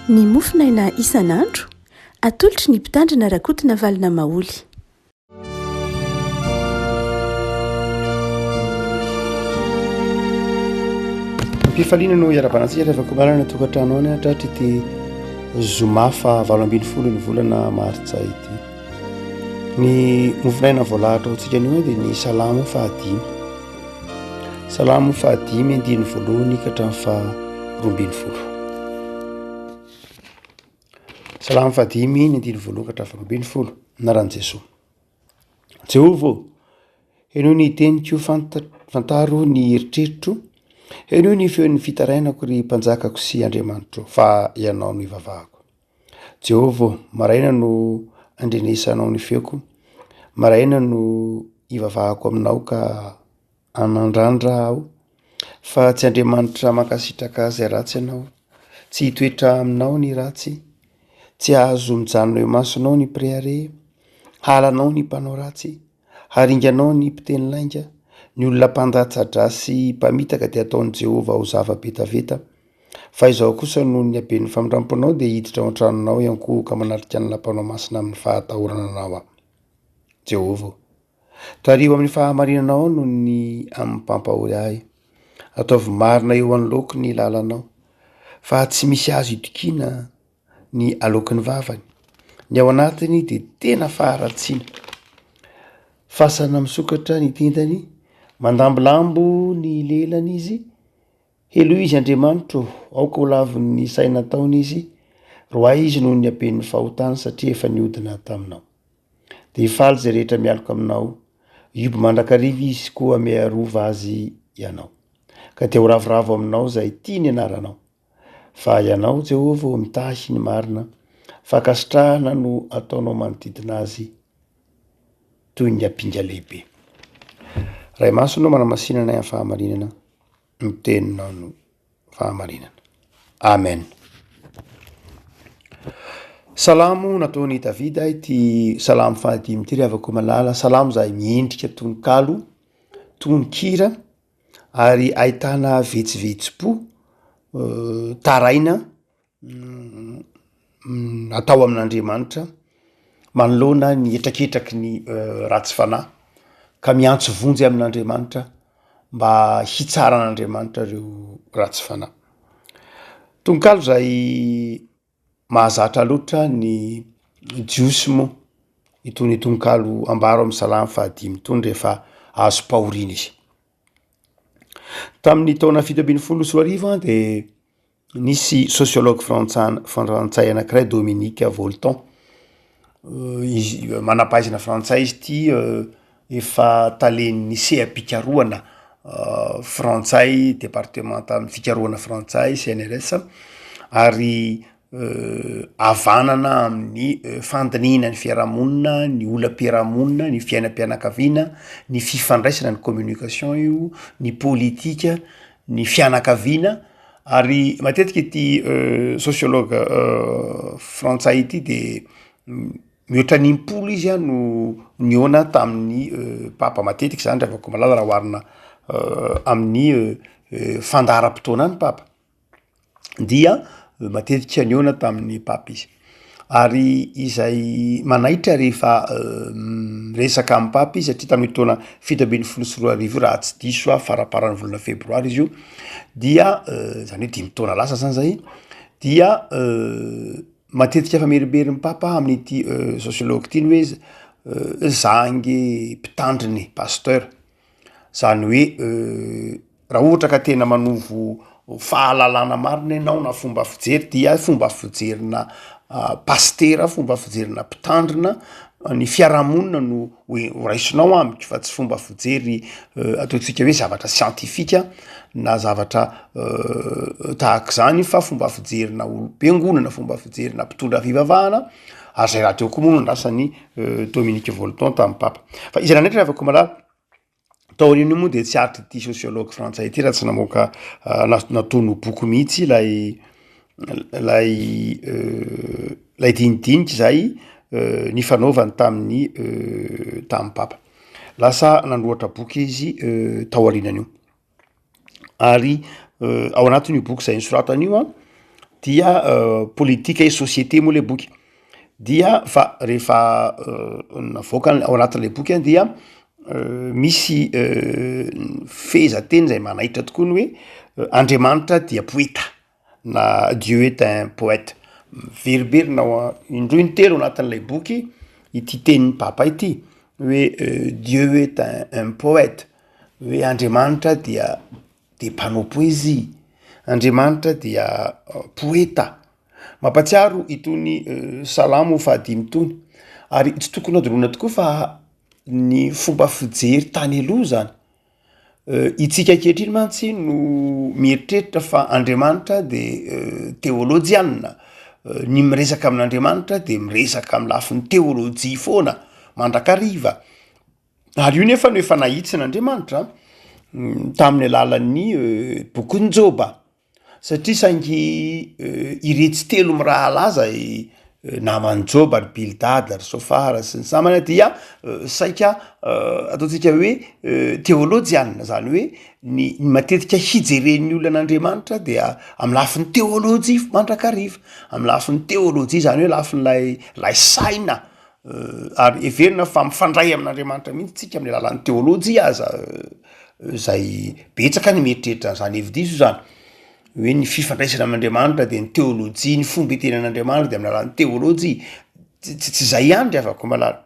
Ny mofonaina isan'andro, atolotry ny Mpitandrina Rakotonavalona Maholy. Am-pifaliana no iarahabana antsika rehefa komanana tokantrano any tratry ity zoma faha 18 ny volana martsa ity. Ny mofonaina voalahatra ho antsika anio dia ny salamo fahadimy. Salamo fahadimy andininy voalohany ka hatramin'ny faha 12. Salamo fahadimy ny andininy voalohany ka hatramin'ny faha 12. Anaran'i Jesoa. Jehovah ô, henoy ny teniko, fantaro ny eritreritro, henoy ny feon'ny fitarainako, ry Mpanjakako sy Andriamanitro, fa Ianao no ivavahako. Jehovah ô, maraina no andrenesanao ny feoko, maraina no ivavahako aminao ka hanandrandra aho, fa tsy Andriamanitra mankasitraka izay ratsy Ianao, tsy hitoetra aminao ny ratsy, tsy hahazo mijanona eo imasonao ny mpirehareha, halanao ny mpanao ratsy, haringanao ny mpiteny lainga, ny olona mpandatsa-drà sy mpamitaka dia ataon'i Jehovah ho zava-betaveta. Fa izaho kosa noho ny haben'ny famindram-ponao dia hiditra ao an-tranonao hiankohoka manatrika ny lapanao masina amin'ny fahatahorana anao aho. Jehovah ô, Tariho amin'ny fahamarinanao aho noho ny amin'ny mpampahory ahy. Ataovy marina eo anoloako ny lalanao, fa tsy misy azo itokiana ny aloaky ny vavany. Ny ao anatiny dia tena faharatsiana. Fasana misokatra ny tendany, mandambolambo ny lelany izy. Helohy izy Andriamanitro ô, aoka ho lavin'ny saina ataony izy, roahy izy noho ny haben'ny fahotany satria efa niodina taminao. Dia hifaly izay rehetra mialoka aminao, hihoby mandrakariva izy koa miarova azy ianao. Ka dia ho ravoravo aminao izay tia ny anaranao. Fa ianao, Jehovah ô, mitahy ny marina, fankasitrahana no ataonao manodidina azy toy ny ampinga lehibe. Ray masina ô, manamasina anay amin'ny fahamarinana, ny teninao no fahamarinana. Amen. Salamo nataon'i Davida ity salamo fahadimy ity ry havako malala, salamo izay miendrika tononkalo, tononkira ary ahitana vetsovetsom-po, taraina atao amin'Andriamanitra manoloana ny hetraketraky ny ratsy fanahy ka miantso vonjy amin'Andriamanitra mba hitsaran'Andriamanitra ireo ratsy fanahy. Tononkalo izay mahazatra loatra ny jiosy moa itony tononkalo ambara ao amin'ny salamo fahadimy itony rehefa azom-pahoriana izy. Tamin'ny taona 2017 de Nisy sociologue frantsa- frantsay anankiray Dominique Wolton, izy manam-pahaizana frantsay izy ity efa talen'ny seha-pikarohana frantsay, departemantan'ny fikarohana frantsay CNRS, ary havanana amin'ny fandinihina ny fiarahamonina, ny olam-piarahamonina, ny fiainam-pianakaviana, ny fifandraisana, ny communication io, ny politika, ny fianakaviana. Ary matetika ity sociologue frantsay ity de mihoatra ny impolo izy a no nihaona tamin'ny papa matetika zany ry havako malala raha oharina amin'ny fandaharam-potoana ny papa dia matetika nihaona tamin'ny papa izy. Ary izay manaitra rehefa miresaka amin'ny papa izy satria tamin'io taona 2017 io raha tsy diso aho faramparan'ny volana febroary izy io dia zany hoe dimy taona lasa zany zay dia matetika famerimberin'ny papa amin'ity sociologue ity ny hoe za ange mpitandrina e, pasteur. Zany hoe raha ohatra ka tena manovo fahalalana marina ianao na fomba fijery dia fomba fijerina pasitera, fomba fijerina mpitandrina ny fiarahamonina no hoe ho raisinao amiko fa tsy fomba fijery ataontsika hoe zavatra siantifika na zavatra tahak'izany fa fomba fijerina olom-piangonana, fomba fijerina mpitondra fivavahana ary zay rahateo koa moa no andrasan'i Dominique Wolton tamin'ny papa. Fa izy nanaitra ry havako malala, taorian'io moa de tsy aritr'ity sociologue frantsay ity raha tsy namoaka nataony ho boky mihitsy ilay ilay ilay dinidinika izay nifanaovany tamin'ny tamin'ny papa. Lasa nanoratra boky izy taorianan'io. Ary ao anatin'io boky izay nosoratany io an. Dia politique et société moa le boky dia fa rehefa navoakany ao anatin'le boky an dia misy fehezanteny zay manaitra tokoa ny hoe Andriamanitra dia poeta na Dieu est un poète, miverimberina ao indroa intelo ao anatin'ilay boky ity tenin'ny papa ity hoe Dieu est un poète hoe Andriamanitra dia de mpanao poezia, Andriamanitra dia poeta. Mampatsiaro itony salamo fahadimy itony ary tsy tokony hadinoina tokoa fa ny fomba fijery tany aloha zany, itsika ankehitriny mantsy no mieritreritra fa Andriamanitra de teolojianina, ny miresaka amin'Andriamanitra de miresaka amy lafiny teolojia foana mandrakariva. Ary io nefa no efa nahitsin'Andriamanitra tamin'ny alalan'ny bokin'i Joba, satria saingy iretsy telo mirahalahy zay naman'i Joba ry Bildada, ry Sofara sy ny namany dia saika ataontsika hoe teolojianina, zany hoe ny matetika hijeren'ny olona an'Andriamanitra dia amin'ny lafiny teolojia mandrakariva, amin'ny lafiny teolojia zany hoe lafin'ilay lay saina Ary heverina fa mifandray amin'Andriamanitra mihitsy tsika amin'ny alalan'ny teolojia aza zay betsaka ny mieritreritra an'zany hevi-diso zany, hoe ny fifandraisana amin'Andriamanitra de ny teolojia, ny fomba itenenan'Andriamanitra de amin'ny alalan'ny teolojia, tsy tsy zay ihany ry havako malala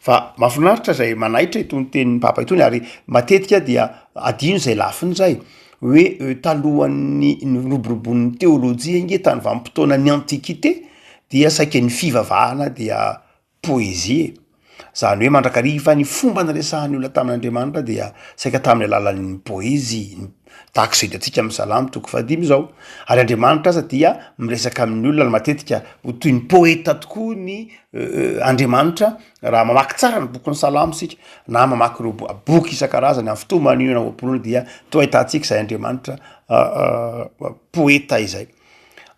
fa mahafinaritra zay manaitra itony tenin'ny papa itony ary matetika dia adino zay lafiny zay hoe talohan'ny niroboroboan'ny teolojia ange tany vanim-potoanan'ny antiquité dia saika ny fivavahana dia poezia e, zany hoe mandrakariva ny fomba niresahan'ny olona tamin'Andriamanitra dia saika tamin'ny alalan'ny poezia, tahaka izay hitantsika amin'ny salamo toko fahadimy izao, ary Andriamanitra aza dia miresaka amin'ny olona matetika ho toy ny poeta tokoa ny Andriamanitra raha mamaky tsara ny bokin'ny salamo isika na mamaky ireo boky isan-karazany amin'ny fitomanina ohabolana dia toa ahitantsika izay Andriamanitra poeta izay.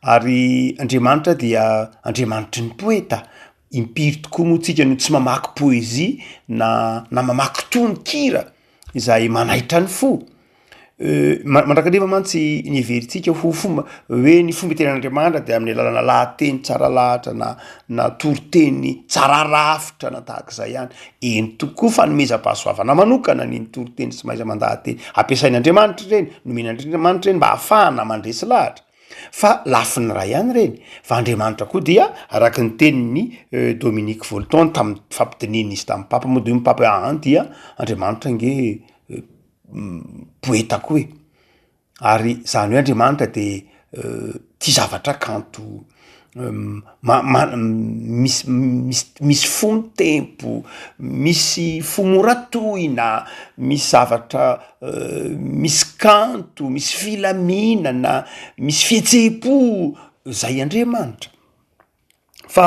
Ary Andriamanitra dia Andriamanitry ny poeta, impiry tokoa moa tsika no tsy mamaky poezia na na mamaky tononkira izay manaitra ny fo, mandrakariva mantsy ny heverintsika ho fomba hoe ny fomba itenenan'Andriamanitra de amin'ny alalana lahateny tsara lahatra na na toriteny tsara rafitra na tahak'izay ihany, eny tokoa fanomezam-pahasoavana manokana ny mitoriteny sy mahaiza mandaha-teny, ampiasain'Andriamanitra ireny, nomen'Andriamanitra ireny mba hahafahana mandresy lahatra, fa lafiny iray ihany ireny, fa Andriamanitra koa dia araka ny tenin'i Dominique Volton tamin'ny fampidininy izy tamin'ny papa moa de hoy ny papa hoe aa dia Andriamanitra ange poeta koa e. Ary zany hoe Andriamanitra de tia zavatra kanto, ma- misy misy misy fo mitempo, misy fo mora tohina, misy zavatra misy kanto, misy filaminana, misy fihetseham-po, zay Andriamanitra. Fa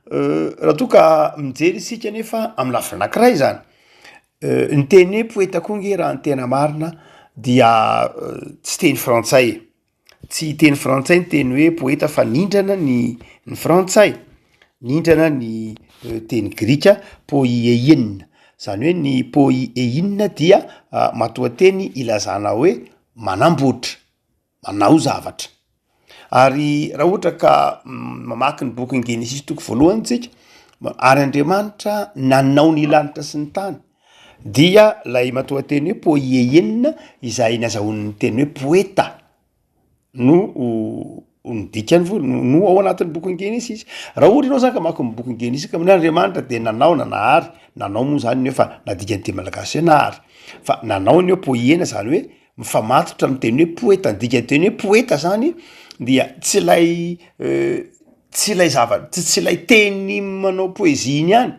raha toa ka mijery isika anefa amy lafiny anakiray zany, ny teny hoe poeta koa nge raha ny tena marina dia tsy teny frantsay e, tsy teny frantsay ny teny hoe poeta fa nindrana ny ny frantsay, nindrana ny teny grika poiein, zany hoe ny poiein dia matoanteny ilazana hoe manamboatra. manao zavatra. Ary raha ohatra ka mamaky ny bokin'ny Genesisy toko voalohany tsika, ary Andriamanitra nanao ny lanitra sy ny tany, dia lay matoanteny hoe poiein izay nazahoany ny teny hoe poeta no ny dikany vo- no ao anatin'ny bokin'ny Genesisy. Raha ohatra ianao zany ka mamaky ny bokin'ny Genesisy ka Andriamanitra de nanao nanahary, nanao moa zany nefa nadika ny teny malagasy hoe nahary, fa nanao ny hoe poiena zany hoe mifamatotra amin'ny teny hoe poeta, ny dikan'ny teny hoe poeta zany dia tsy ilay tsy ilay zava- tsy ilay teny manao poezia iny ihany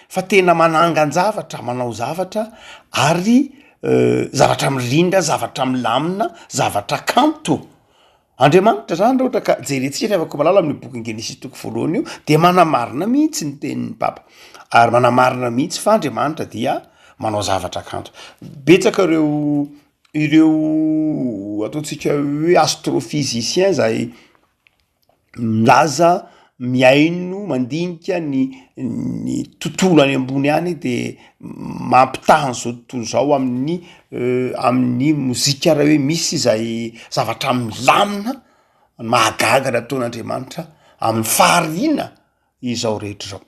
fa tena manangan-javatra, manao zavatra ary zavatra mirindra, zavatra milamina, zavatra kanto. Andriamanitra zany raha ohatra ka jerentsika ry havako malala amin'io bokin'i Genesisy toko voalohany io de manamarina mihitsy ny tenin'ny Papa ary manamarina mihitsy fa Andriamanitra dia manao zavatra kanto. Betsaka ireo ireo ataontsika hoe astrophysicien zay milaza mihaino mandinika ny ny tontolo any ambony any de mampitaha an'izao tontolo izao amin'ny amin'ny mozika raha hoe misy izay zavatra milamina. ny mahagaga nataon'Andriamanitra amin'ny fahariana izao rehetra izao.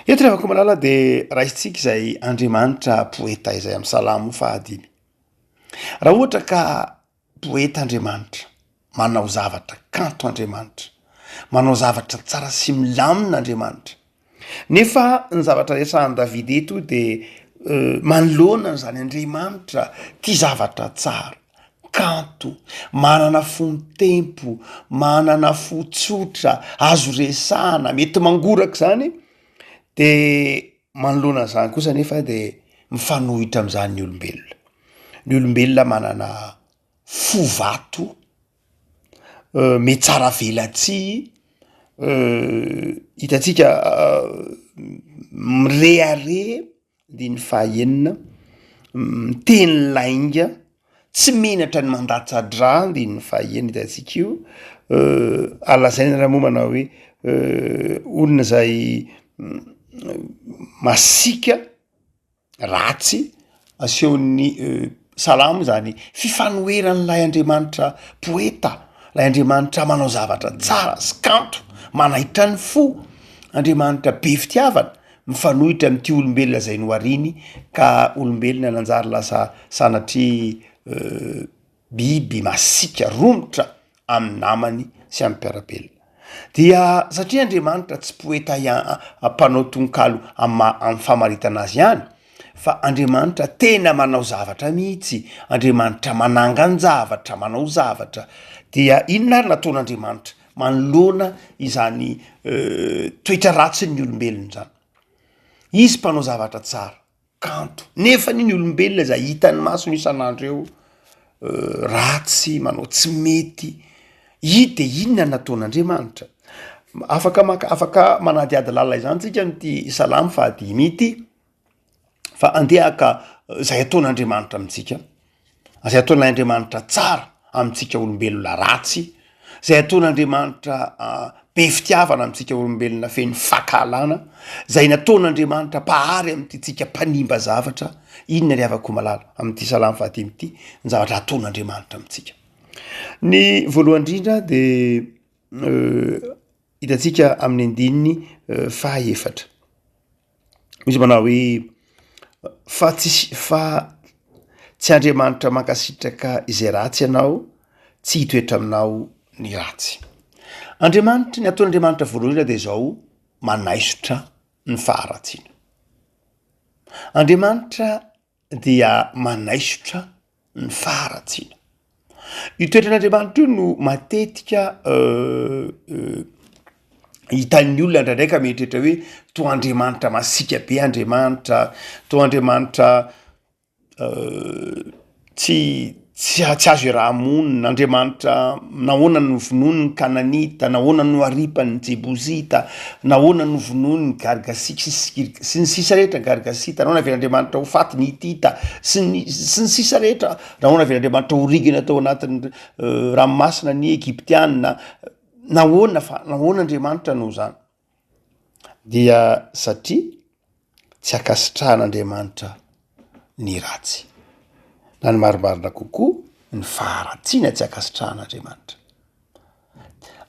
Eto ry havako malala de raisintsika izay Andriamanitra poeta izay amin'ny salamo fahadimy. Raha ohatra ka poeta Andriamanitra, manao zavatra kanto Andriamanitra, manao zavatra tsara sy milamina Andriamanitra, nefa ny zavatra resahan'i Davida eto de manoloana an'izany Andriamanitra tia zavatra tsara, kanto, manana fo mitempo, manana fo tsotra, azo resahana, mety mangoraka izany, de manoloana an'izany kosa anefa de mifanohitra am'zany ny olombelona, ny olombelona manana fo vato, metsara velatsihy, hitantsika mirehareha andininy fahaenina, miteny lainga, tsy menatra ny mandatsa-drà andininy fahaenina hitantsika io, ary lazaina raha moa manao hoe olona zay masiaka ratsy asehon'ny salamo zany fifanoheran'ilay Andriamanitra poeta, lay Andriamanitra manao zavatra tsara sy kanto, manaitra ny fo, Andriamanitra be fitiavana, mifanohitra amin'ity olombelona zay nohariny ka olombelona nanjary lasa sanatria biby masiaka, romotra amin'ny namany sy amin'ny mpiara-belona. Dia satria Andriamanitra tsy poeta ihany, mpanao tononkalo amin'ny maha amin'ny famaritana azy ihany, fa Andriamanitra tena manao zavatra mihitsy, Andriamanitra manangan-javatra, manao zavatra, dia inona ary nataon'Andriamanitra manoloana izany toetra ratsin'ny olombelona izany? Izy mpanao zavatra tsara. kanto nefa anie ny olombelona zay hitan'ny masony isan'andro eo ratsy manao tsy mety i de inona nataon'Andriamanitra? Afaka maka afaka manadihady lalina izany tsika amin'ity salamo fahadimy ity fa andeha haka zay ataon'Andriamanitra amintsika. Izay ataon'ilay Andriamanitra tsara amintsika olombelona ratsy, izay ataon'Andriamanitra be fitiavana amintsika olombelona feno fankahalana, izay nataon'Andriamanitra mpahary amin'ity tsika mpanimba zavatra, inona ry havako malala amin'ity salamo fahadimy ity ny zavatra ataon'Andriamanitra amintsika. Ny voalohany indrindra de hitantsika amin'ny andininy fahaefatra. Izy manao hoe fa tsisy fa tsy Andriamanitra mankasitraka izay ratsy ianao, tsy hitoetra aminao ny ratsy. Andriamanitra, ny ataon'Andriamanitra voalohany indrindra de zao, manaisotra ny faharatsiana. Andriamanitra dia manaisotra ny faharatsiana. Io toetran'Andriamanitra io no matetika hitan'ny olona indraindray ka mieritreritra hoe toa Andriamanitra masiaka be Andriamanitra, toa Andriamanitra tsy tsy a- tsy azo iaraha-monina, Andriamanitra nahoana no vonoiny ny Kananita, nahoana no aripany ny Jebosita, nahoana no vonoiny ny Gargasika sy ny sisa rehetra, Gargasita, nahoana avelan'Andriamanitra ho faty ny Hitita sy ny sy ny sisa rehetra, nahoana avelan'Andriamanitra ho ringana tao anatin'ny ranomasina ny Egyptiana, nahoana fa nahoana Andriamanitra no zany? Dia satria tsy ankasitrahan'Andriamanitra ny ratsy, na ny marimarina kokoa ny faharatsiana tsy ankasitrahan'Andriamanitra.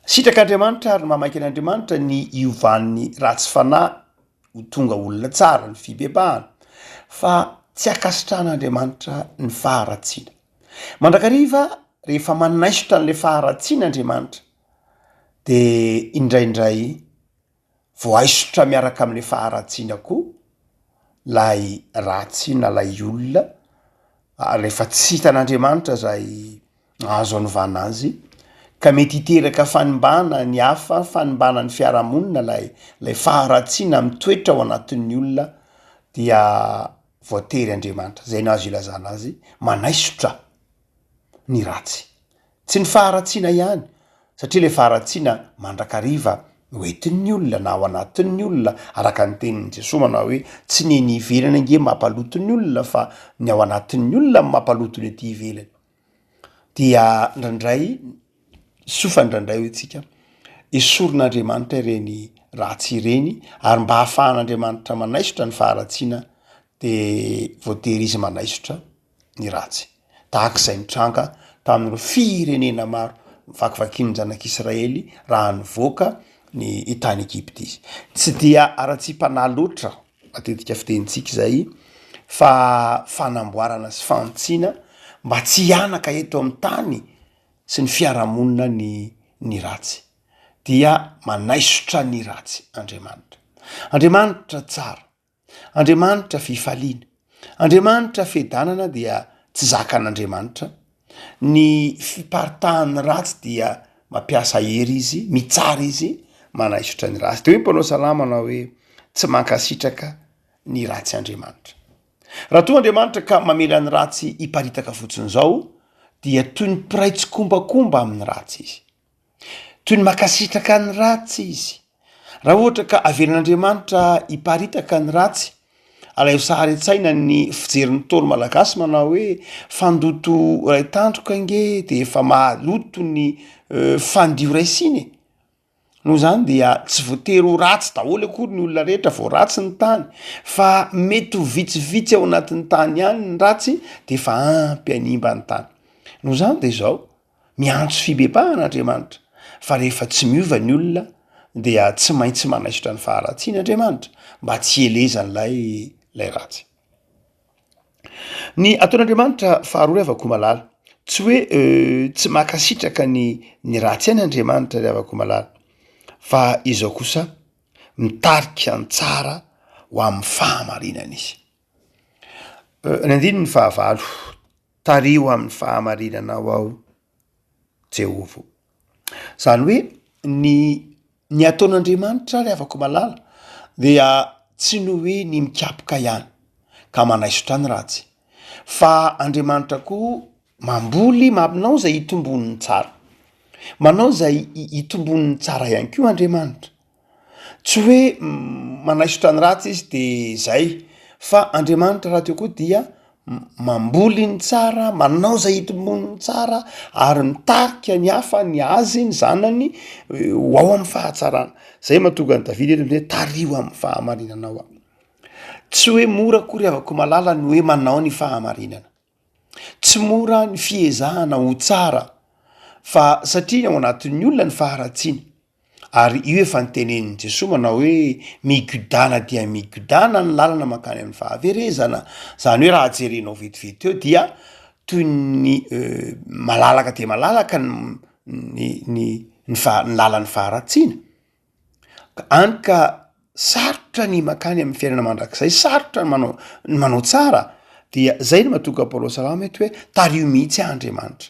Sitrak'Andriamanitra ary mamaky an'Andriamanitra ny hiovan'ny ratsy fanahy ho tonga olona tsara, ny fibebahana, fa tsy ankasitrahan'Andriamanitra ny faharatsiana. Mandrakariva rehefa manaisotra an'le faharatsiana Andriamanitra de indraindray voaisotra miaraka am'le faharatsiana koa lay ratsy na lay olona rehefa tsy hitan'Andriamanitra zay azo anovana azy ka mety hiteraka fanimbana ny hafa, fanimbana ny fiarahamonina lay lay faharatsiana mitoetra ao anatin'ny olona dia voatery Andriamanitra, zay no azo ilazana azy, manaisotra ny ratsy. Tsy ny faharatsiana ihany, satria ilay faharatsiana mandrakariva no entin'ny olona na ao anatin'ny olona, araka ny tenin'i Jesoa manao hoe, tsy ny eny ivelany ange mampaloto ny olona fa ny ao anatin'ny olona no mampaloto ny ety ivelany. Dia indraindray, soa fa indraindray hoy tsika, esorin'Andriamanitra ireny ratsy ireny ary mba hahafahan'Andriamanitra manaisotra ny faharatsiana de voatery izy manaisotra ny ratsy, tahaka izay nitranga tamin'ireo firenena maro. Vakivakian'ny zanak'Israely raha nivoaka ny tany Egypta izy. Tsy dia haratsiam-panahy loatra matetika fitenintsika izay fa fanamboarana sy fanitsiana mba tsy hihanaka eto amin'ny tany sy ny fiarahamonina ny ny ratsy. Dia manaisotra ny ratsy Andriamanitra. Andriamanitra tsara. Andriamanitra fifaliana. Andriamanitra fiadanana dia tsy zakan'Andriamanitra. Ny fiparitahan'ny ratsy dia mampiasa hery izy, mitsara izy, manaisotra ny ratsy. De hoy ny mpanao salamo manao hoe tsy mankasitraka ny ratsy Andriamanitra. Raha toa Andriamanitra ka mamela ny ratsy hiparitaka fotsiny izao dia toy ny mpiray tsikombakomba amin'ny ratsy izy. Toy ny mankasitraka ny ratsy izy. Raha ohatra ka avelan'Andriamanitra hiparitaka ny ratsy, alaivo sary an-tsaina ny fijerin'ny Ntaolo malagasy manao hoe fandoto iray tandroka ange de efa mahaloto ny fandio iray siny e. Noho izany dia tsy voatery ho ratsy daholo akory ny olona rehetra vao ratsy ny tany fa mety ho vitsivitsy ao anatin'ny tany ihany ny ratsy de efa ampy hanimba ny tany. Noho izany de izao, Miantso fibebahana Andriamanitra, fa rehefa tsy miova ny olona dia tsy maintsy manaisotra ny faharatsiany Andriamanitra mba tsy hielezan'ilay ilay ratsy. Ny ataon'Andriamanitra faharoa ry havako malala, tsy hoe tsy mankasitraka ny ny ratsy ihany Andriamanitra ry havako malala, fa izao kosa mitarika ny tsara ho amin'ny fahamarinana izy. Ny andininy fahavalo, Tariho amin'ny fahamarinanao aho, Jehovah ô. Zany hoe ny ny ataon'Andriamanitra ry havako malala dia tsy ny hoe ny mikapoka ihany ka manaisotra ny ratsy fa Andriamanitra koa mamboly manao zay hitombon'ny tsara, manao zay hitombon'ny tsara ihany koa Andriamanitra. Tsy hoe manaisotra ny ratsy izy de zay fa Andriamanitra rahateo koa dia mamboly ny tsara, manao zay hitomboan'ny tsara ary mitarika ny hafa, ny azy, ny zanany ho ao amin'ny fahatsarana. Zay mahatonga an'i Davida eto hoe tariho amin'ny fahamarinanao aho. Tsy hoe mora akory havako malala ny hoe manao ny fahamarinana. Tsy mora ny fiezahana ho tsara fa satria ao anatin'ny olona ny faharatsiana. Ary io efa notenenin'i Jesoa manao hoe migodàna dia migodàna ny lalana mankany amin'ny fahaverezana, zany hoe raha jerenao vetivety eo dia toy ny malalaka dia malalaka ny ny ny ny faha- ny lalan'ny faharatsiana, ka any ka sarotra ny mankany amin'ny fiainana mandrakizay, sarotra ny manao ny manao tsara, dia zay no mahatonga Paolo salamo eto hoe tariho mihitsy aho Andriamanitra.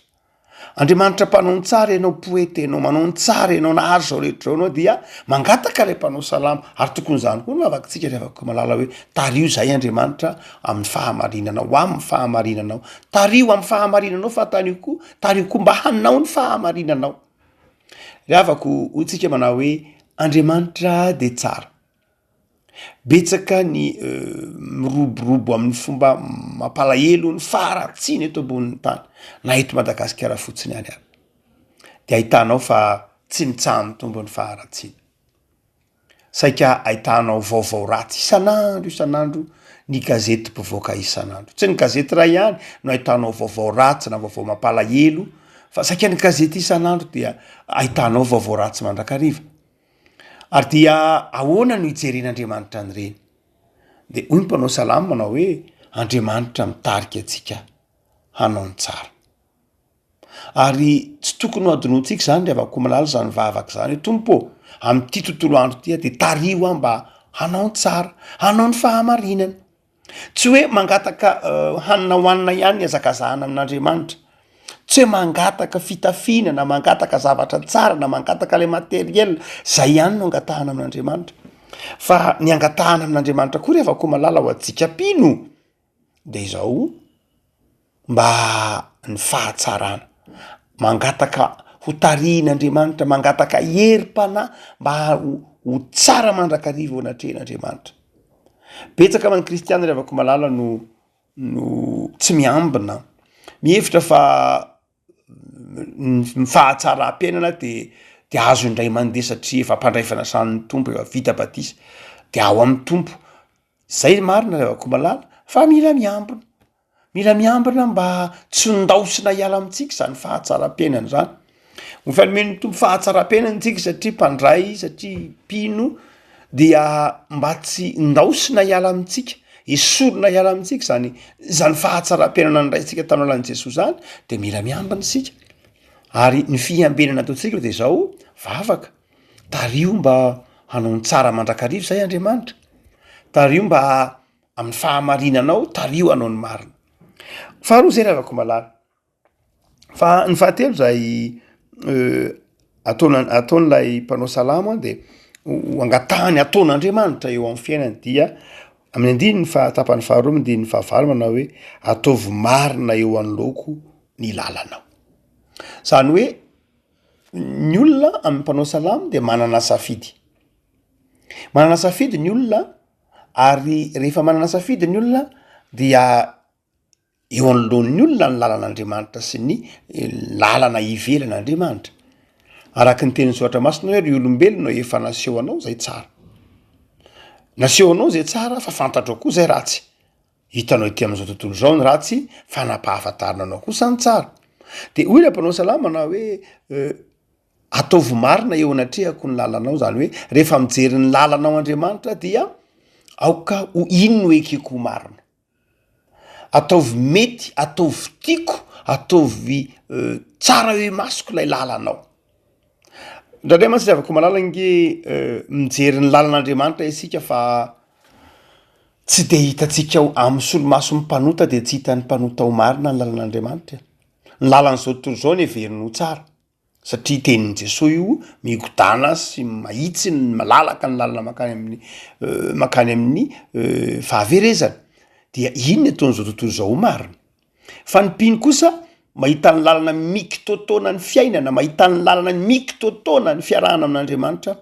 Andriamanitra mpanao ny tsara ianao, poeta ianao, manao ny tsara ianao, nahary izao rehetra izao ianao dia mangataka ilay mpanao salamo, ary tokony izany koa no vavakitsika ry havako malala hoe tariho izahay Andriamanitra amin'ny fahamarinanao, ho amin'ny fahamarinanao, tariho amin'ny fahamarinanao fa tariho koa, tariho koa mba hanao ny fahamarinanao. Ry havako, hoy tsika manao hoe Andriamanitra dia tsara. Betsaka ny miroborobo amin'ny fomba mampalahelo ny faharatsiana eto ambonin'ny tany, na eto Madagasikara fotsiny ihany ary de ahitanao fa tsy mitsaha-mitombo ny faharatsiana. Saika ahitanao vaovao ratsy isan'andro isan'andro ny gazety mpivoaka isan'andro. Tsy ny gazety iray ihany no ahitanao vaovao ratsy na vaovao mampalahelo fa saika ny gazety isan'andro dia ahitanao vaovao ratsy mandrakariva. Ary dia ahoana no hijeren'Andriamanitra an'ireny? De hoy ny mpanao salamo manao hoe, Andriamanitra mitarika antsika hanao ny tsara. Ary tsy tokony ho adinointsika izany ry havako malala izany vavaka izany hoe, Tompo ô, amin'ity tontolo andro ity aho de tariho aho mba hanao ny tsara, hanao ny fahamarinana. Tsy hoe mangataka hanina hohanina ihany ny hazakazahana amin'Andriamanitra, tsy hoe mangataka fitafiana na mangataka zavatra tsara na mangataka le matériel, zay ihany no angatahana amin'Andriamanitra, fa ny angatahana amin'Andriamanitra koa rehefa koa malala ho antsika mpino de izao mba ny fahatsarana, mangataka ho tarihin'Andriamanitra, mangataka herim-panahy mba ho tsara mandrakariva eo anatrehan'Andriamanitra. Betsaka amin'ny kristiana ry havako malala no no tsy miambina, mihevitra fa ny fahatsaram-piainana de de azo indray mandeha satria efa mpandray fanasan'ny Tompo, efa vita batisa de ao amin'ny Tompo, zay marina ry havako malala fa mila miambina. Mila miambina mba tsy hondaosina hiala amintsika izany fahatsaram-piainana izany. Efa nomen'ny Tompo fahatsaram-piainana isika satria mpandray, satria mpino dia mba tsy ndaosina hiala amintsika, esorina hiala amintsika zany zany fahatsaram-piainana niraisintsika tamin'ny alalan'i Jesoa zany de mila miambina isika. Ary ny fiambenana ataontsika de zao, vavaka, tariho mba hanao ny tsara mandrakariva zay Andriamanitra, tariho mba amin'ny fahamarinanao, tariho hanao ny marina. Faharoa zay ry havako malala. Fa ny fahatelo zay ataon- ataon'ilay mpanao salamo a de ho angatahany ataon'Andriamanitra eo amin'ny fiainany dia amin'ny andininy faha- tapany faharoa andininy fahavalo manao hoe ataovy marina eo anoloako ny lalanao. Zany hoe ny olona amin'ny mpanao salamo de manana safidy, manana safidy ny olona ary rehefa manana safidy ny olona dia eo anoloan'ny olona ny lalan'Andriamanitra sy ny lalana ivelan'Andriamanitra. Araka ny tenin'ny soratra masina hoe ry olombelona efa naseho anao zay tsara. Naseho anao zay tsara fa fantatrao koa zay ratsy. Hitanao ety amin'izao tontolo izao ny ratsy fa nampahafantarina anao kosa ny tsara. De hoy ilay mpanao salamo manao hoe ataovy marina eo anatrehako ny lalanao, zany hoe rehefa mijery ny lalanao Andriamanitra dia aoka ho iny no ekeko ho marina. Ataovy mety, ataovy tiako, ataovy tsara eo imasoko ilay lalanao. Indraindray mantsy ry havako malala ange mijery ny lalan'Andriamanitra isika fa tsy de hitantsika ao amin'ny solomason'ny mpanota de tsy hitan'ny mpanota ho marina ny lalan'Andriamanitra e. Ny lalan'izao tontolo izao no heveriny ho tsara. Satria tenin'i Jesoa io, migodàna sy mahitsy ny malalaka ny lalana mankany amin'ny mankany amin'ny fahaverezana, dia iny ny ataon'izao tontolo izao ho marina. Fa ny mpino kosa mahita ny lalana mikitoatoana ny fiainana, mahita ny lalana mikitoatoana ny fiarahana amin'Andriamanitra,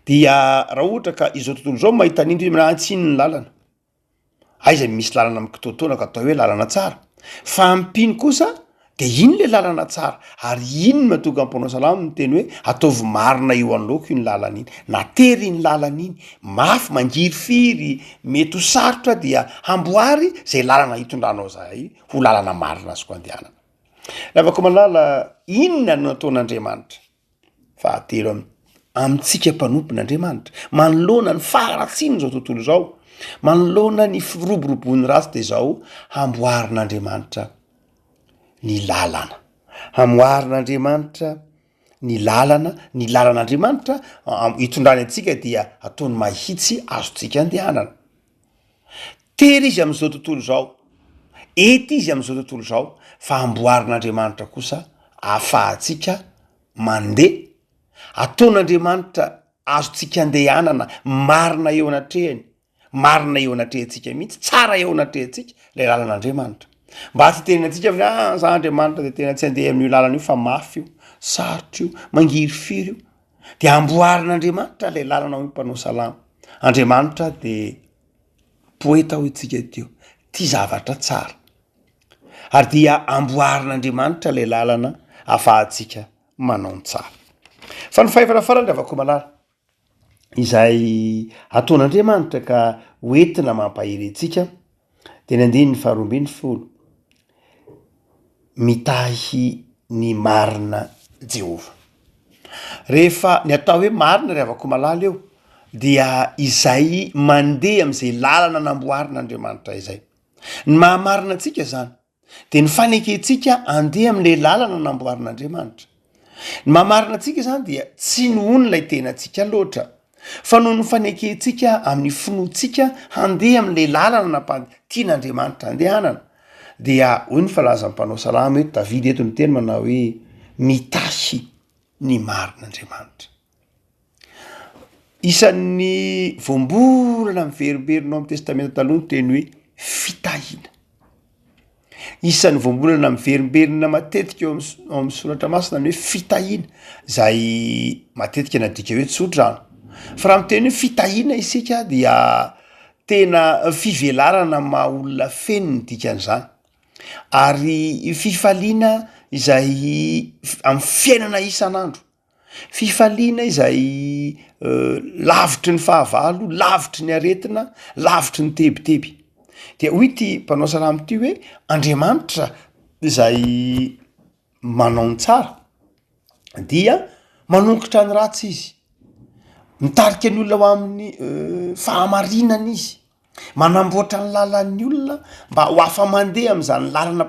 dia raha ohatra ka izao tontolo izao mahita an'iny dia hoe tsy iny ny lalana. Aiza ny misy lalana mikitoatoana ka atao hoe lalana tsara? Fa ny mpino kosa de iny le lalana tsara ary iny no mahatonga ny mpanao salamo miteny hoe ataovy marina eo anoloako iny lalana iny, na tery iny lalana iny, mafy, mangirifiry, mety ho sarotra dia hamboary zay lalana hitondranao zahay ho lalana marina azoko andehanana. Ravako malala, inona no nataon'Andriamanitra? Fahatelo am- amintsika mpanompon'Andriamanitra, manoloana ny faharatsian'izao tontolo izao, manoloana ny firoborobon'ny ratsy de izao, hamboarin'Andriamanitra ny lalana, hamoarin'Andriamanitra ny lalana, ny lalan'Andriamanitra hitondrany antsika dia ataony mahitsy azontsika andehanana. Tery izy amin'izao tontolo izao, ety izy amin'izao tontolo izao, fa amboarin'Andriamanitra kosa ahafahantsika mandeha, ataon'Andriamanitra azontsika andehanana marina eo anatrehany, marina eo anatrehantsika mihitsy, tsara eo anatrehantsika ilay lalan'Andriamanitra. Mba tsy hitenena antsika hoe ah za Andriamanitra de tena tsy andeha amin'io lalana io fa mafy io, sarotra io, mangirifiry io, de amboarin'Andriamanitra ilay lalana hoy ny mpanao salamo. Andriamanitra de poeta hoy tsika teo, tia zavatra tsara. Ary dia amboarin'Andriamanitra ilay lalana afahantsika manao ny tsara. Fa ny fahefana farany ry havako malala, izay ataon'Andriamanitra ka hoentina mampahery antsika dia ny andininy faharoa ambin'ny folo, mitahy ny marina Jehovah. Rehefa ny atao hoe marina ry havako malala eo dia izay mandeha am'izay lalana namboarin'Andriamanitra izay. Ny mahamarina antsika zany de ny fanekentsika andeha am'le lalana namboarin'Andriamanitra. Ny mahamarina antsika zany dia tsy nohon'ilay tenantsika loatra fa noho ny fanekentsika amin'ny finoantsika handeha am'le lalana nampa- tian'Andriamanitra andehanana. Dia hoy ny filazan'ny mpanao salamo eto, Davida eto miteny manao hoe mitahy ny marina Andriamanitra. Isan'ny voambolana miverimberina ao amin'ny testamenta taloha ny teny hoe fitahiana. Isan'ny voambolana miverimberina matetika eo amin'ny ao amin'ny soratra masina ny hoe fitahiana, zay matetika nadika hoe tsodrano. Fa raha miteny hoe fitahiana isika dia tena fivelarana maha olona feno ny dikan'izany, ary fifaliana izay amin'ny fiainana isan'andro. Fifaliana izay lavitry ny fahavalo, lavitry ny aretina, lavitry ny tebiteby. De hoy ity mpanao salamo ty hoe Andriamanitra izay manao ny tsara. Dia manongotra ny ratsy izy, mitarika ny olona ho amin'ny fahamarinana izy, manamboatra ny lalan'ny olona mba ho afa-mandeha am'zany lalana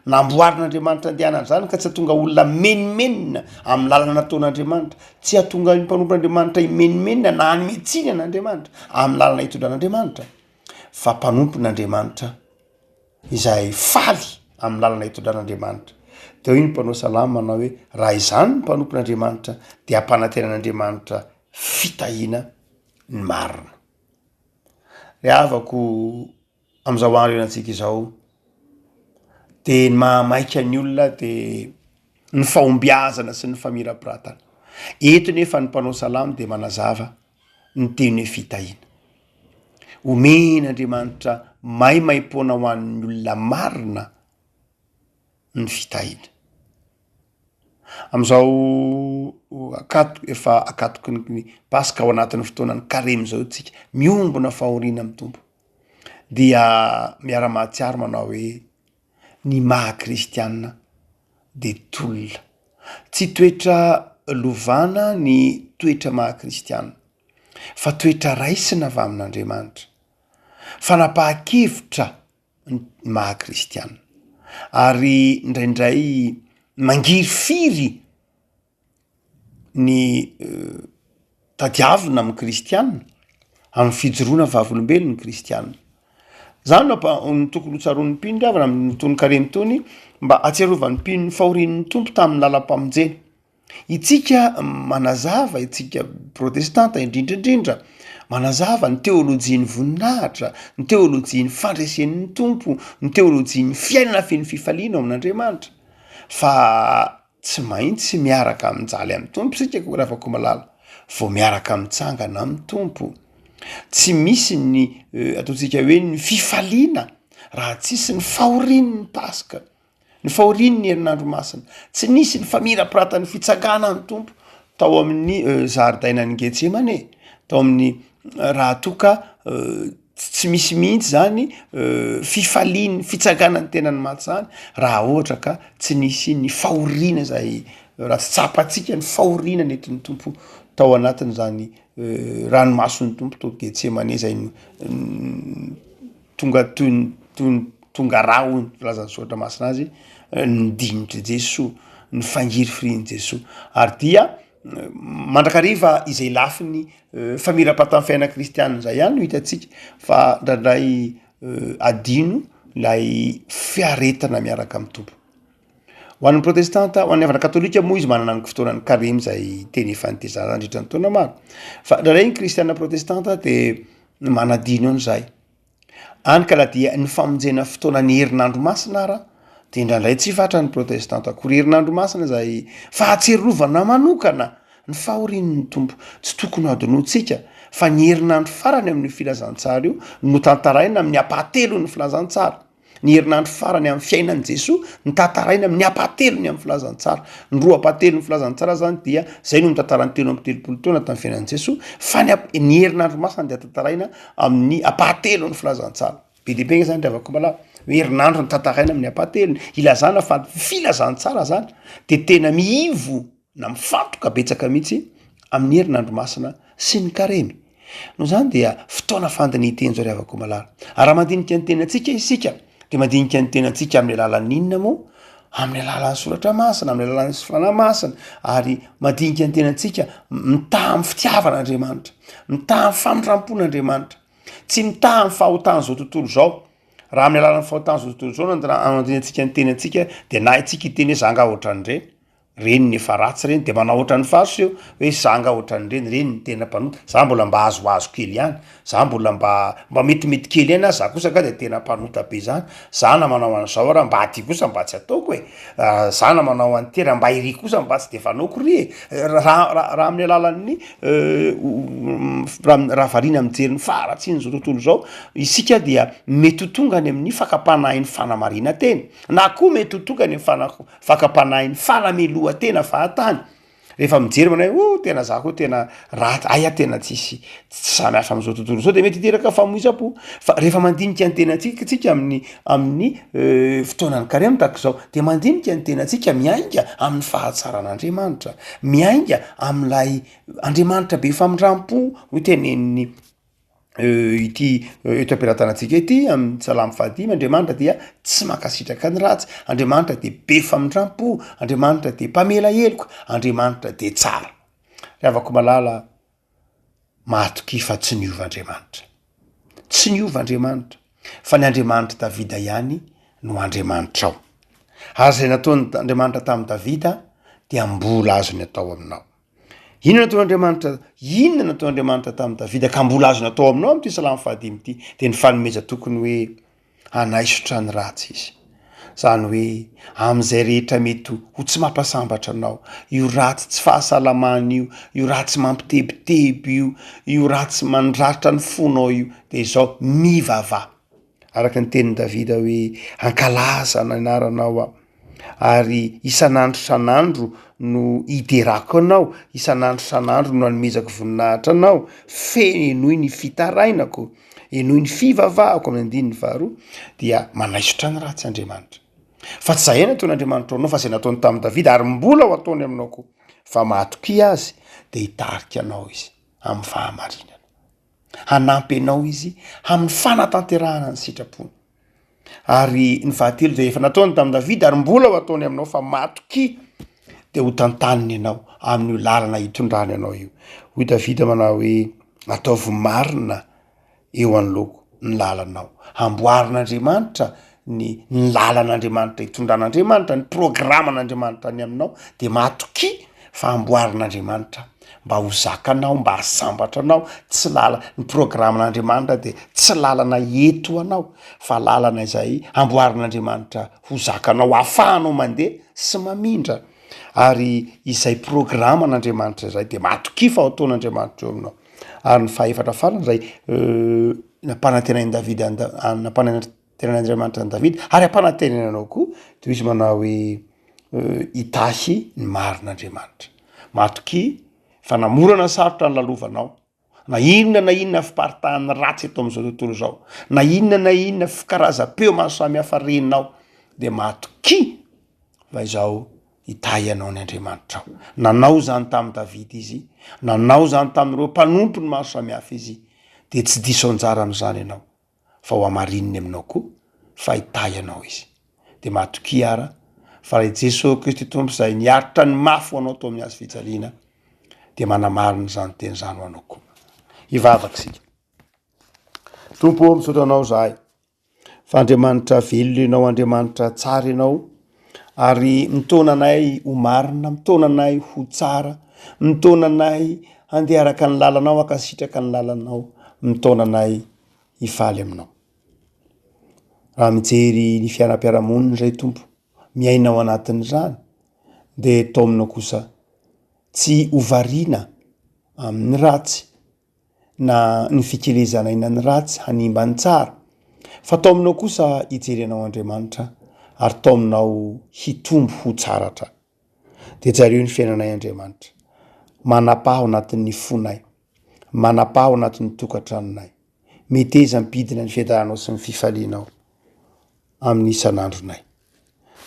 namboarin'Andriamanitra andehanana zany ka tsy hahatonga olona menomenona amin'ny lalana nataon'Andriamanitra, tsy hahatonga ny mpanompon'Andriamanitra himenomenona na hanome tsiny an'Andriamanitra amin'ny lalana itondran'Andriamanitra fa mpanompon'Andriamanitra izay faly amin'ny lalana itondran'Andriamanitra. De hoy ny mpanao salamo manao hoe raha izany ny mpanompon'Andriamanitra de ampanantenan'Andriamanitra fitahiana ny marina. Ry havako am'izao andro iainantsika izao de ny mahamaika ny olona de ny fahombiazana sy ny famirapiratana. Eto nefa ny mpanao salamo de manazava ny teny hoe fitahiana. Omen'Andriamanitra maimaimpoana ho an'ny olona marina ny fitahiana. Am'izao akato- efa akatoky ny paska ao anatin'ny fotoanan'ny karemy zao tsika, miombona fahoriana amin'ny Tompo, dia miara-mahatsiaro manao hoe ny maha kristianina de tolona. Tsy toetra lovana ny toetra maha kristianina fa toetra raisina avy amin'Andriamanitra, fanapahan-kevitra ny maha kristianina ary indraindray mangirifiry ny tadiavina amin'ny kristianina, amin'ny fijoroana vavolombelon'ny kristianina. Zany no ampa- no tokony ho tsaroan'ny mpino ry havana amin'itony karemy itony mba hahatsiarovan'ny mpino ny fahorian'ny Tompo tamin'ny lalam-pamonjena. Itsika manazava, itsika protestanta indrindra indrindra, manazava ny teolojian'ny voninahitra, ny teolojian'ny fandresen'ny Tompo, ny teolojian'ny fiainana feno fifaliana ao amin'Andriamanitra, fa tsy maintsy miaraka mijaly amin'ny Tompo isika koa Ravakomalala, vao miaraka mitsangana amin'ny Tompo. Tsy misy ny ataontsika hoe ny fifaliana raha tsisy ny fahorian'ny Paska. Ny fahoriany ny herinandro masina. Tsy nisy ny famirapiratan'ny fitsanganan'ny Tompo tao amin'ny zaridainan'i Getsemane, tao amin'ny raha toa ka tsy misy mihitsy zany fifalian'ny fitsanganan'ny tenan'ny maty zany raha ohatra ka tsy nisy ny fahoriana zay raha tsy tsapantsika ny fahoriana nentin'ny Tompo tao anatin'izany ranomason'ny Tompo tao Getsemane zay tonga toy ny toy ny tonga ra hoy ny filazan'ny soratra masina azy, ny dinitr'i Jesoa, ny fangirifirian'i Jesoa ary dia mandrakariva izay lafiny famirapatan'ny fiainana kristianina zay ihany no hitantsika fa ndraindray adino lay fiaretana miaraka amin'ny Tompo. Ho an'ny protestanta, ho an'ny havana katolika moa izy manana ny fotoanan'ny karemy izay teny efa nitezana nandritra ny taona maro fa ndraindray ny kristiana protestanta de manadino an'izay. Any ka na dia ny famonjena fotoana ny herinandro masina ara de indraindray tsy fatra ny protestanta akory herinandro masina izay fahatsiarovana manokana ny fahorian'ny Tompo. Tsy tokony ho adinointsika fa ny herinandro farany amin'io filazantsara io no tantaraina amin'ny ampahatelon'ny filazantsara. Ny herinandro farany amin'ny fiainan'i Jesoa no tantaraina amin'ny ampahatelony amin'ny filazantsara. Ny roa ampahatelon'ny filazantsara zany dia zay no mitantara ny 33 taona tamin'ny fiainan'i Jesoa, fa ny ap- ny herinandro masina dia tantaraina amin'ny ampahatelon'ny filazantsara. Be dia be nge zany ry havako malala, hoe herinandro no tantaraina amin'ny ampahatelony, ilazana fa ny filazantsara zany de tena miivo na mifantoka betsaka mihitsy amin'ny herinandro masina sy ny karemy. Noho izany dia fotoana fandinihin-teny izao ry havako malala. Ary raha mandinika ny tenantsika isika de mandinika ny tenantsika amin'ny alalan'ny inona moa? Amin'ny alalan'ny soratra masina, amin'ny alalan'ny fanahy masina, ary mandinika ny tenantsika mitaha amin'ny fitiavan'Andriamanitra, mitaha amin'ny famindram-pon'Andriamanitra, tsy mitaha amin'ny fahotan'izao tontolo izao. Raha amin'ny alalan'ny fahotan'izao tontolo izao no andinihantsika ny tenantsika de na isika hiteny hoe za nga ohatran'ireny, Reny ny efa ratsy reny de manao ohatran'ny farce eo hoe za nga ohatran'ireny, reny ny tena mpanota, za mbola mba azoazo kely ihany, za mbola mba mba metimety kely ihany aho, za kosa nga de tena mpanota be zany, za na manao an'zao ara mba aty kosa mba tsy ataoko e, za na manao an'ity ara mba iry kosa mba tsy de fanaoko ry e, raha raha amin'ny alalan'ny raha raha variana mijery ny faharatsian'izao tontolo izao isika dia mety ho tonga any amin'ny fakam-panahin'ny fanamarinan-tena na koa mety ho tonga any amin'ny fana- Fakam-panahin'ny fanamelohan-tena fahatany. Rehefa mijery manao hoe oh tena za koa tena ratsy, hay aho tena tsisy tsy samy hafa am'zao tontolo zao de mety hiteraka famoizam-po. Fa rehefa mandinika ny tenantsika tsika amin'ny amin'ny fotoanan'ny karemy tahaka izao de mandinika ny tenantsika miainga amin'ny fahatsaran'Andriamanitra, miainga am'lay Andriamanitra be famindram-po hoy tenenin'ny ity eto am-pelatanantsika ity amin'ny salamo fahadimy, Andriamanitra dia tsy mankasitraka ny ratsy, Andriamanitra dia be famindram-po, Andriamanitra dia mpamela heloka, Andriamanitra dia tsara. Ry havako malala, matokia fa tsy niova Andriamanitra. Tsy niova Andriamanitra, fa ny Andriamanitr'i Davida ihany no Andriamanitrao. Ary izay nataon'Andriamanitra tamin'i Davida dia mbola azony atao aminao. Inona nataon'Andriamanitra, inona nataon'Andriamanitra tamin'i Davida ka mbola azony atao aminao amin'ity salamo fahadimy ity? Dia ny fanomezan-tokony hoe hanaisotra ny ratsy izy. Izany hoe amin'izay rehetra mety ho tsy mampasambatra anao, io ratsy tsy fahasalamana io, io ratsy mampitebiteby io, io ratsy mandratra ny fonao io, dia izao mivavaha. Araka ny tenin'i Davida hoe, Hankalaza ny anaranao aho, ary isan'andro isan'andro no hiderako anao, isan'andro isan'andro no hanomezako voninahitra anao, feno henoy ny fitarainako, henoy ny fivavahako, amin'ny andininy faharoa, dia manaisotra ny ratsy Andriamanitra. Fa tsy izay ihany nataon'Andriamanitra ho anao, fa izay nataony tamin'i Davida, ary mbola ho ataony aminao koa. Fa matokia Azy, dia hitarika anao Izy amin'ny fahamarinana. Hanampy anao izy amin'ny fanatanterahana ny sitrapony. Ary ny fahatelo dia efa nataony tamin'i Davida ary mbola ho ataony aminao fa matokia dia ho tantaniny ianao amin'io lalana hitondrany anao io. Hoy Davida manao hoe ataovy marina eo anoloako ny lalanao. Amboarin'Andriamanitra ny ny lalan'Andriamanitra hitondran'Andriamanitra, ny programan'Andriamanitra any aminao dia matokia fa amboarin'Andriamanitra mba ho zakanao, mba hahasambatra anao, tsy lala- ny programan'Andriamanitra dia tsy lalana eto ho anao fa lalana izay amboarin'Andriamanitra ho zakanao, ahafahanao mandeha sy mamindra ary izay programan'Andriamanitra izay dia matokia fa ho ataon'Andriamanitra eo aminao. Ary ny fahefatra farany izay nampanantenain'i Davida an'i Da- nampanantenain'Andriamanitra an'i Davida ary ampanantenainy anao koa de hoy izy manao hoe hitahy ny marina Andriamanitra. Matokia fa na mora na sarotra ny lalovanao, na inona na inona fiparitahan'ny ratsy eto amin'izao tontolo izao, na inona na inona fikarazam-peo maro samihafa renao dia matokia fa izao hitahy anao ny Andriamanitrao. Nanao izany tamin'i Davida izy, nanao izany tamin'ireo mpanompony maro samihafa izy, dia tsy diso anjara amin'izany ianao, fa ho hamarininy aminao koa fa hitahy anao izy. Dia matokia ara fa ilay Jesoa Kristy Tompo izay niaritra ny mafy ho anao tao amin'ny hazo fijaliana dia manamarina izany teny izany ho anao koa. Hivavaka isika. Tompo ô, misaotra anao izahay. Fa Andriamanitra velona Ianao, Andriamanitra tsara Ianao, ary mitaona anay ho marina, mitaona anay ho tsara, mitaona anay handeha araka ny lalanao, hankasitraka ny lalanao, mitaona anay hifaly aminao. Raha mijery ny fiainam-piarahamonina izay Tompo, miaina ao anatin'izany, dia taomina kosa tsy ho variana amin'ny ratsy, na ny fikelezana aina ny ratsy hanimba ny tsara, fa taominao kosa hijery anao Andriamanitra ary taominao hitombo ho tsara hatrany. Dia jereo ny fiainanay Andriamanitra, manapaha ao anatin'ny fonay, manapaha ao anatin'ny tokantranonay, meteza hampidina ny fiadananao sy ny fifalianao amin'ny isan'andronay.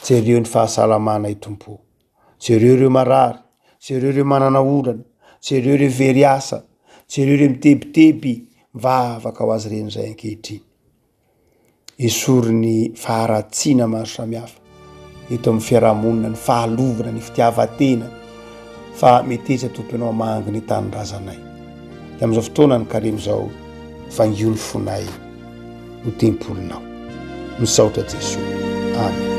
Jereo ny fahasalamanay Tompo o. Jereo ireo marary, jereo ireo manana olana, jereo ireo very asa, jereo ireo mitebiteby, mivavaka ho azy ireny izay ankehitriny. Esory ny faharatsiana maro samihafa eto amin'ny fiarahamonina, ny fahalovana, ny fitiavan-tena, fa meteza Tompo Ianao hamangy ny tanindrazanay. Dia amin'izao fotoana ny karemy izao, vangio ny fonay ho tempolinao. Misaotra Jesoa. Amen.